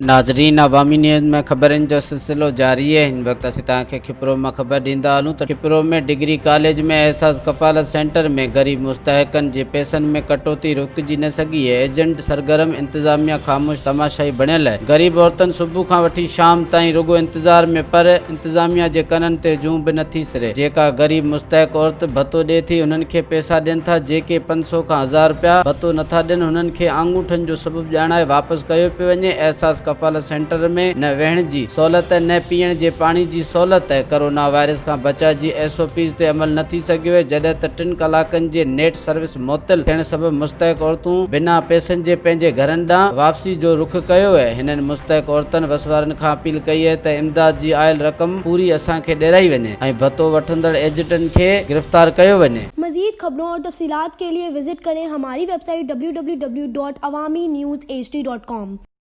ناظرين عوامي نيوز ۾ خبرن جو سلسلو جاري آهي هن وقت اسين توهان کي کپرو مان خبر ڏيندا هلون ته کپرو ۾ ڊگري ڪاليج ۾ احساس ڪفالت سينٽر ۾ غريب مستحقن جي پئسن ۾ ڪٽوتي رڪجي نه سگهي آهي ايجنٽ سرگرم انتظاميا خاموش تماشائي بڻيل آهي غريب عورتن صبح کان وٺي شام تائين رڳو انتظار ۾ پر انتظاميا جي ڪنن تي جون به نٿي سري جيڪا غريب مستحق عورت ڀتو ڏي ٿي انهن کي پئسا ڏين ٿا جيڪي 500 کان هزار رپيا ڀتو نٿا ڏين انهن کي آڱوٺن جو سبب ڄاڻائي واپس ڪيو پيو وڃي، احساس ڪفالت سينٽر ۾ نه ويهڻ جي سهولت نه پيئڻ جي پاڻي جي سهولت، ڪرونا وائرس کان بچاء جي ايس او پيز تي عمل نه ٿي سگهيو اهي، جڏهن ته ٽن ڪلاڪن جي نيٽ سروس معطل ٿيڻ سبب مستحق عورتون بنا پئسن جي پنهنجي گهرن ڏانهن واپسي جو رخ ڪيو اهي، هنن مستحق عورتن وس وارن کان اپيل ڪئي اهي ته امداد جي آيل رقم پوري اسان کي ڏيرائي وڃي ۽ ڀتو وٺندڙ ايجنٽن کي گرفتار ڪيو وڃي. مزيد خبرون اور تفصيلات کے لئے وزٽ ڪرين ھماري website W W W dot Awami news H D dot com.